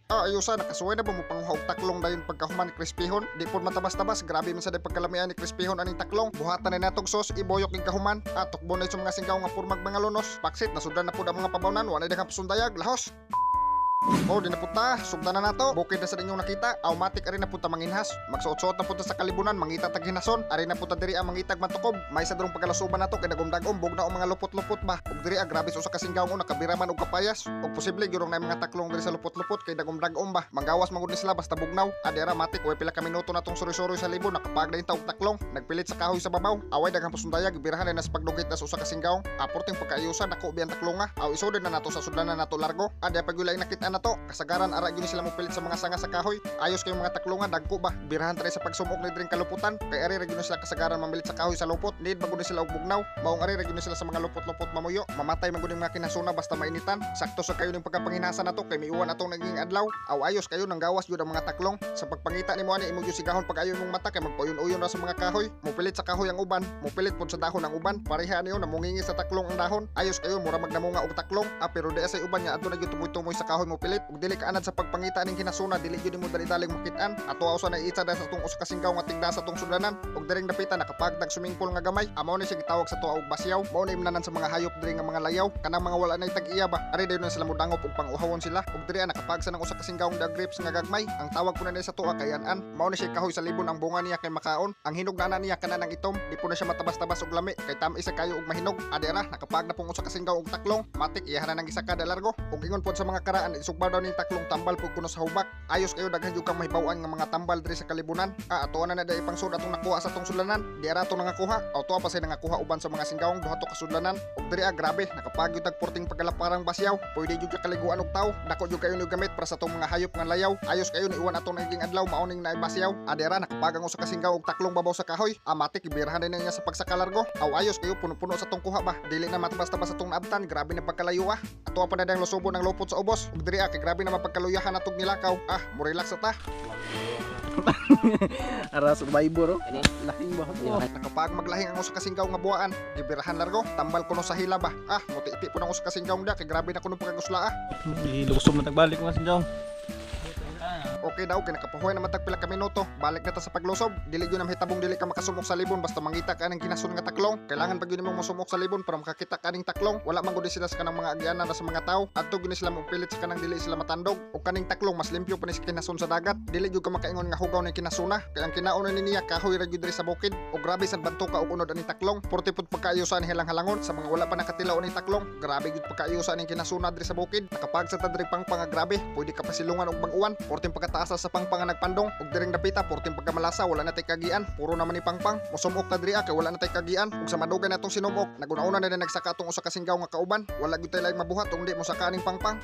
Ah, ayusa, nakasuway na ba mo panguha og taklong dayon pagkahuman ni crispyhon? Di pod matabas-tabas, grabe man sa day pagkalamian ni crispyhon aning taklong. Buhatan na natog sauce, iboyok ing kahuman. Ah, tukbo na sa mga singgaw nga purmag mga lunos. Paksit, nasudlan na pod ang mga pabawnan, wa na daghang pasundayag, lahos. Oh, di na punta. Sugdan na nato. Bukid na sa inyong nakita. Automatic ari na punta manginhas. Magsuot-suot na punta sa kalibunan, mangita tag hinason. Ari na punta diri ang mangitag matukob. May sa drong pagkalasuban nato kay nagumdagom bugna og mga lupot-lupot ba. Ug diri ah, grabe sa usa ka singgaw nga nakabira man og kapayas. Ug posible gyud na mga taklong diri sa lupot-lupot kay nagumdagom ba. Manggawas man gud ni sila basta bugnaw. Adi ra matik way pila ka minuto natong suri-suri sa libon nakapag na og taklong. Nagpilit sa kahoy sa babaw. Away daghang pasundayag gibirahan na sa pagdugit na sa usa ka singgaw. Aporting pagkaayusan dako biyan taklonga. Aw isod na nato sa sudlanan nato largo. Adi pa gyud nakita nato. Kasagaran ara gyud sila mopilit sa mga sanga sa kahoy. Ayos kayong mga taklongan dagko ba. Birahan try sa pagsumok ni diring kaluputan. Kay ari ra gyud sila kasagaran mamilit sa kahoy sa lupot. Need ba gud sila og bugnaw. Maong ari ra gyud sila sa mga lupot-lupot mamuyo. Mamatay man gud yung mga kinasuna basta mainitan. Sakto sa kayo ning pagkapanginasa nato kay miuwan atong naging adlaw. Aw ayos kayo nang gawas gyud ang mga taklong. Sa pagpangita nimo ani imo gyud sigahon pag ayo imong mata kay magpauyon-uyon ra sa mga kahoy. Mopilit sa kahoy ang uban, mopilit pod sa dahon ang uban. Pareha niyo namungingi sa taklong ang dahon. Ayos kayo mura magnamunga og taklong. Ah, pero di say uban nga adto na gyud tumoy-tumoy sa kahoy mopilit. Ug dili ka anad sa pagpangita ning kinasuna, dili gyud nimo dali-daling makit-an. Ato usa na iitsa sa tong usa ka singgaw nga tigda sa tong sudlanan. Ug diring dapita nakapagdag sumingpol nga gamay. Amo ni siya gitawag sa tuwa og basyaw. Mao ni imnanan sa mga hayop diri nga mga layaw. Kanang mga wala nay tag-iya ba. Ari dayon na sila modangop ug pang-uhawon sila. Ug diri nakapagsa ng usa ka singgaw nga grapes nga gagmay. Ang tawag po na sa tuwa kay an-an. Mao ni siya kahoy sa libon ang bunga niya kay makaon. Ang hinog na ana niya kanan ang itom. Di po na siya matabas-tabas og lami kay tam-is sa kayo og mahinog. Adi ra nakapag na pong usa ka singgaw og taklong. Matik iyahan na ng isa kada largo. Ug ingon pod sa mga karaan isugbaw daw ning taklong tambal pud kuno sa hubak. Ayos kayo daghan jud kang mahibaw-an nga mga tambal diri sa kalibunan. Ah, ato na na dai pangsud atong nakuha sa atong sudlanan. Di ara atong nangakuha. Aw tuwa pa say nangakuha uban sa mga singgawng duha to kasudlanan. Ug diri ah, grabe nakapagyud tag porting pagkalaparang basyaw. Pwede jud ka kaliguan og tawo. Dako jud kayo ni gamit para sa atong mga hayop nga layaw. Ayos kayo ni iwan atong naging adlaw mao ning naay basyaw. Adi ra nakapagang usa ka singgaw og taklong babaw sa kahoy. Amatik gibirahan din niya sa pagsakalargo. Aw ayos kayo puno-puno sa tong kuha ba. Dili na matabas-tabas sa tong naabtan. Grabe na pagkalayo ah. Ato pa na dang lusubo ng lupot sa ubos. Ug diri ah, kay grabe na mapagkaluyahan natog nilakaw. Ah, mo relax sa ta. Ara survivor oh. Lahing ba? Ano? Nakapag maglahing ang usa ka singgaw nga buwaan. Gibirahan largo, tambal kuno sa hila ba. Ah, muti-iti po ng usa ka singgaw da kay grabe na kuno pagkagusla ah. Ilusob na tagbalik mga sinjaw. Okay daw kay nakapahuway na matag pila ka minuto. Balik na ta sa paglusob. Dili gyud ang hitabong dili ka makasumok sa libon basta mangita ka aning kinasun nga taklong. Kailangan pa gyud nimong mosumok sa libon para makakita ka aning taklong. Wala man gud sila sa kanang mga agyanan ra sa mga tawo. Adto gyud sila mopilit sa kanang dili sila matandog. Og kaning taklong mas limpyo pa ni sa kinasun sa dagat. Dili gyud ka makaingon nga hugaw ni kinasuna. Kay ang kinaon ni niya kahoy ra gyud diri sa bukid. Og grabe sad bantuka og unod aning taklong. Porte pud pagkaayusan halang-halangon sa mga wala pa nakatilaw ni taklong. Grabe gyud pagkaayusan ning kinasuna diri sa bukid. Nakapag sa ta diri pangpang nga grabe. Pwede ka pasilungan og bag-uwan. Porte pagkataasa sa pangpang nga nagpandong. Ug diring dapita porte pagkamalasa wala na tay kagian. Puro naman ni pangpang. Mosumok ta diri ah, kay wala na tay kagian. Ug sa madugay natong sinumok, naguna-una na nagsaka atong usa ka singgaw nga kauban. Wala gyud tay laing mabuhat ung di mosaka aning pangpang.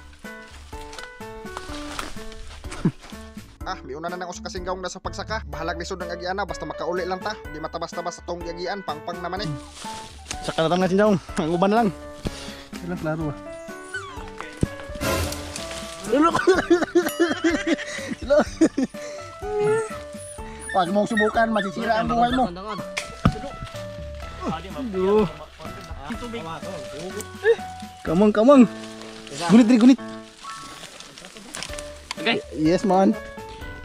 Ah, miuna na nang usa ka singgaw na sa pagsaka. Bahalag lisod ang agiana basta makauli lang ta. Di matabas-tabas sa tong giagian, pangpang naman eh. Saka na tang sinjaw. Ang uban na lang. Ilang klaro ah. Lo. Huwag mong subukan, masisira ang buhay mo. Aduh. Kamang, kamang. Gunit rin, gunit. Okay. Yes, man.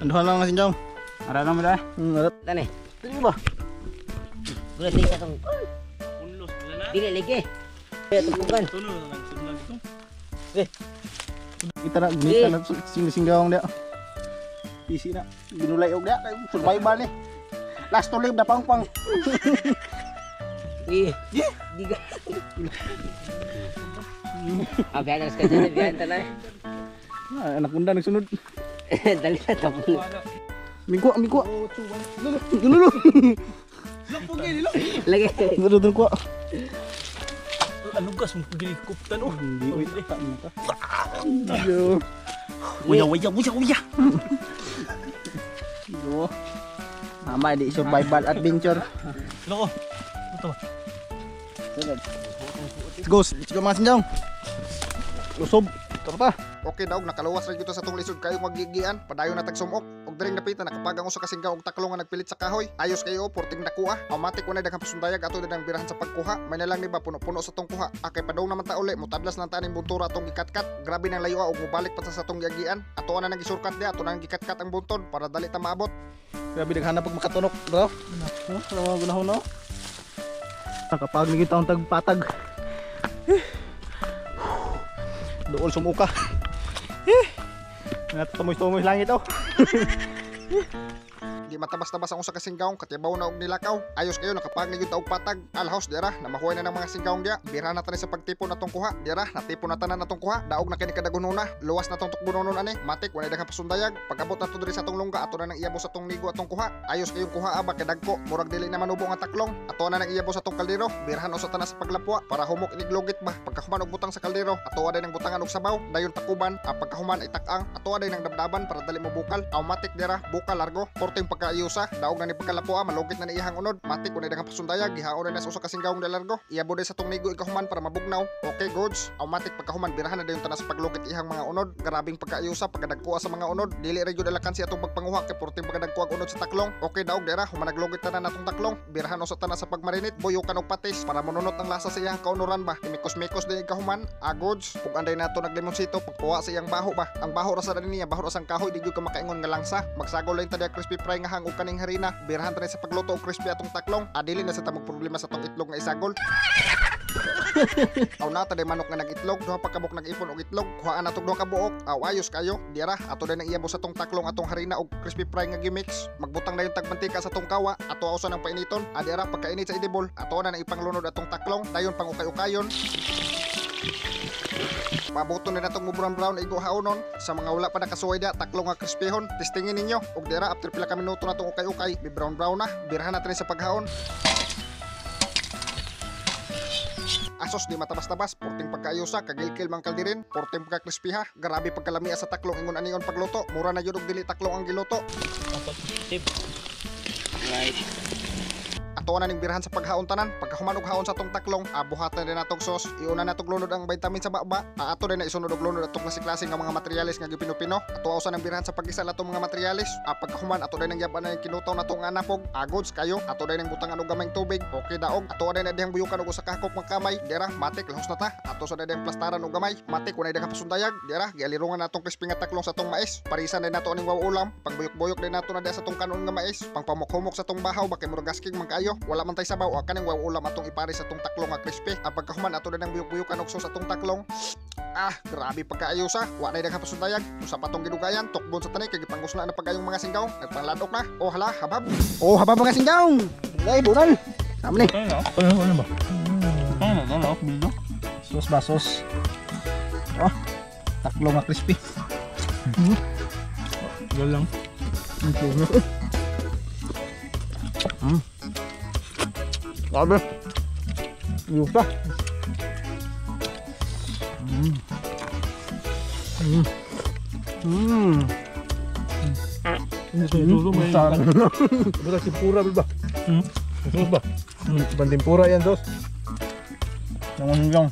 Anduhan lang ang sinjaw. Ara na mo da. Arat. Tani. Dili ba? Gulat din sa tong. Dili lagi. Kaya tubugan. Kita na, gunit na sing singgaw dia. Isi na. Ginulay og dia kay survival ni. Last to live na pangpang. Eh. Diga. Ah, biyan ka dyan, biyan ta na. Ah, anak unda nagsunod. Dali na tapon. Mingko, mingko. Dulo. Lagi. Dulo dulo ko. Ano gas mo gilikuptan oh. Hindi, uy, ta mo ka. Yo. Uya uya uya uya. Yo. Mama, di survival adventure. Loko. Ito. Let's go. Let's go mga sinjong. Lusob. Tara pa. Okay daog, nakaluwas ra gyud ta sa tong lisod kayo magigian. Padayon na tag sumok. Og diring dapita nakapagang usa ka singgaw og taklong nga nagpilit sa kahoy. Ayos kayo porting nakuha. Automatic unay daghang pasundayag ato din ang birahan sa pagkuha. May nalang ni ba puno-puno sa tong kuha. Akay padung naman ta uli, mutadlas lang ta aning buntura atong gikatkat. Grabe nang layo og mobalik pa sa atong giagian. Ato na nang gisurkat dia, ato nang gikatkat ang buntod para dali ta maabot. Grabe naghanap pag makatunok, bro. Naku, ano mga gunahon no? Nakapag naging taong tagpatag. Dool sumuka. Natutumoy-tumoy langit oh. Di matabas-tabas ang usa ka singgawng katibaw na og nilakaw. Ayos kayo nakapag nagyud ta og patag. Alhaos dira namahuay na ng mga singgawng dia. Bira na tani sa pagtipon atong kuha. Dira natipon na tanan atong kuha. Daog na kini kadagununa. Luwas na tong tukbononon ani. Matik walay daghang pasundayag. Pag-abot nato diri sa atong lungga ato na nang iyabo sa atong nigo atong kuha. Ayos kayong kuha aba kay dagko. Murag dili na manubo nga taklong. Ato na nang iyabo sa atong kaldero. Birahan usa tanan sa paglapwa para humok iniglugit ba. Pagkahuman og butang sa kaldero ato aday nang butangan og sabaw. Dayon takuban. Pagkahuman itak-ang. Ato aday nang dabdaban para dali mo bukal. Automatic dira bukal largo. Porting pagkaayusa, daog na ni pagkalapua, malugit na ni iyang unod. Matik unay daghang pasundayag, gihaon na sa usa ka singgawng dalargo. Iyabo day sa tong nigo ikahuman para mabugnaw. Okay goods. Automatic pagkahuman birahan na dayon tanas paglugit iyang mga unod. Grabing pagkaayusa pagkadagkoa sa mga unod. Dili ra gyud alakan si atong pagpanguha kay porting pagkadagkoa og unod sa taklong. Okay daog dira humanaglugit tanan natong taklong. Birahan usa tanan sa pagmarinate, buyukan og patis para monunot ang lasa sa iyang kaunuran ba. Imikos-mikos day ikahuman. Goods. Pug anday nato naglimonsito pagpuwa sa iyang baho ba. Ang baho ra sa niya, baho ra sang kahoy di gyud ka makaingon nga langsa. Magsagol lang ta crispy fry nga hang og kaning harina. Birahan ta sa pagluto og crispy atong taklong. Adili na sa tamog problema sa tong itlog nga isagol. Aw na ta day manok nga nagitlog, duha pa kabuk nag-ipon og itlog. Kuhaan natog duha ka buok. Aw ayos kayo. Dira ato day nang iyabo sa tong taklong atong harina og crispy fry nga gimix. Magbutang dayon tag mantika sa tong kawa. Ato usa nang painiton. Adira pagkainit sa idibol, ato na nang ipanglunod atong taklong. Dayon pangukay-ukayon. Pabuto na natong brown brown igo haonon. Sa mga wala pa nakasuway da taklong nga crispyhon, testingin ninyo. Og dira after pila ka minuto natong ukay-ukay, bi brown brown na. Birahan natin sa paghaon. Asos di matabas-tabas, porting pagkaayusa, kagilkil mang kaldirin, porting pagkakrispiha, grabe pagkalamia sa taklong ingon anion pagluto, mura na yun og dili taklong ang giluto. Right. Ato na ning birahan sa paghaon tanan. Pagkahuman og haon sa tong taklong, buhatan din natong sauce, iuna natong lunod ang vitamin sa baba. Ato din na isunod og lunod atong klase-klase nga mga materyales nga gipinupino. Ato usa nang birahan sa pag-isa atong mga materyales. Pagkahuman ato din nang yaban na kinutaw natong anapog. Goods kayo. Ato din nang butangan og gamayng tubig. Okay daog. Ato din na dihang buyukan og usa ka hakok mga kamay. Dira matik lahos na ta. Ato sa dihang plastaran og gamay. Matik unay daghang pasundayag. Dira gialirungan natong crispy nga taklong sa tong mais. Parisan din nato aning waw ulam. Pangbuyok-buyok din nato na diha sa tong kanon nga mais. Pangpamok-humok sa tong bahaw ba kay murag gasking man kayo. Wala man tay sabaw, kaning waw ulam atong ipare sa tong taklong nga crispy. Ang pagkahuman ato na ng buyok-buyukan og sauce atong taklong. Grabe pagkaayusa. Wa nay daghang pasundayag. Usa pa tong gidugayan, tukbon sa tanik kay gipangusna na pagayong mga singgaw. Nagpangladok na. Oh hala, habab. Oh, habab mga singgaw. Dai bunal. Tama ni. Ano ba? Ano bildo? Sauce ba sauce? Oh. Taklong nga crispy. Wala lang. Grabe. Yuta. Buta tempura ba? Sauce ba? Ban tempura yan sauce. Nangon lang.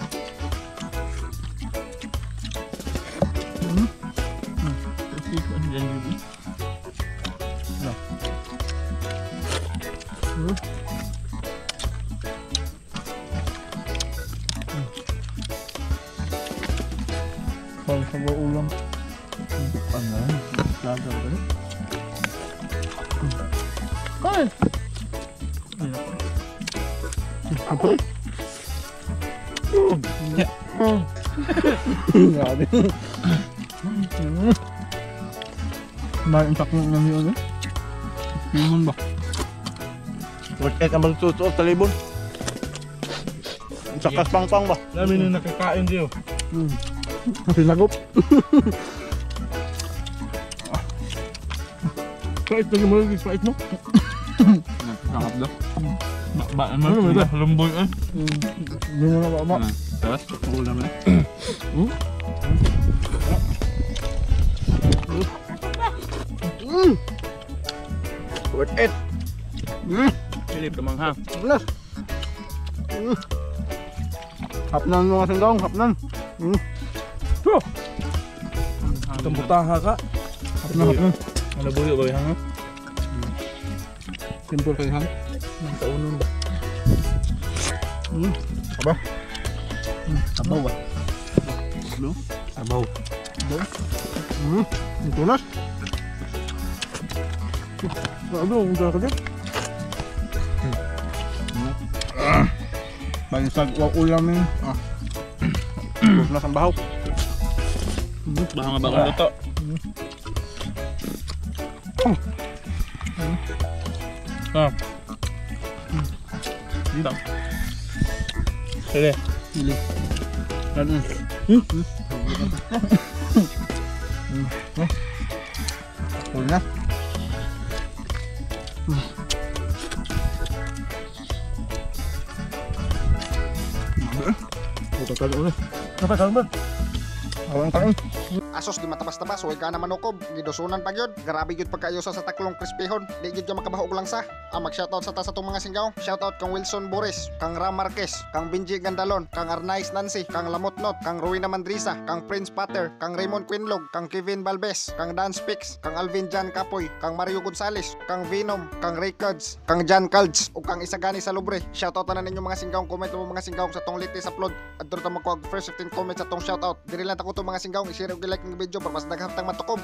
Pang sa ulam. Ano? Laga ba? Ay. Apa? Grabe. Maring taklong na yun eh. Yun ba? Worth it ang magsusuot sa libon. Sakas pang-pang ba? Dami na nakakain diyo. Sinagop. Pait na mo, pait no? Sarap daw. Ba naman, Ano ba? lumboy eh. Hindi mo na ba? Tapos, ulam na. Worth it. Philip, tumang ha. Las. Hapnan mga singgaw, hapnan. Oh. Putaha ka. Na. Ano buyo ba yan? Simple kay han. Kaunon ba? Aba. Sabaw ah. Sabaw. Ang tulas. Grabe, ang gaka din. Bansag wa ulam eh. Ah. Tulas ang bahaw. Baka nga baka luto. Ah. Dito. Sige. Sili. Ano? Full na. Puta ka ulit. Kapag ba? Awan kaon. Asos di matabas-tabas, way gana manukob, gidusunan pa gyud. Grabe gyud pagkaayosa sa taklong krispihon. Di gyud ka makabaho og langsa. Ang mag-shoutout sa ta sa atong mga singgaw. Shoutout kang Wilson Boris, kang Ram Marquez, kang Benji Gandalon, kang Arnaiz Nancy, kang Lamotnot, kang Rowena Mandrisa, kang Prince Pater, kang Raymond Quinlog, kang Kevin Balbes, kang Dan Speaks, kang Alvin Jan Kapoy, kang Mario Gonzales, kang Venom, kang Ray Cards, kang Jan Calds, ug kang Isagani sa Lubre. Shoutout na ninyo mga singgaw. Comment mo mga singgaw sa tong latest upload. Adto ta makuha og first 15 comments sa tong shoutout. Diri lang ta ko mga singgaw, i-share ug i-like ang video para mas daghang tang matukob.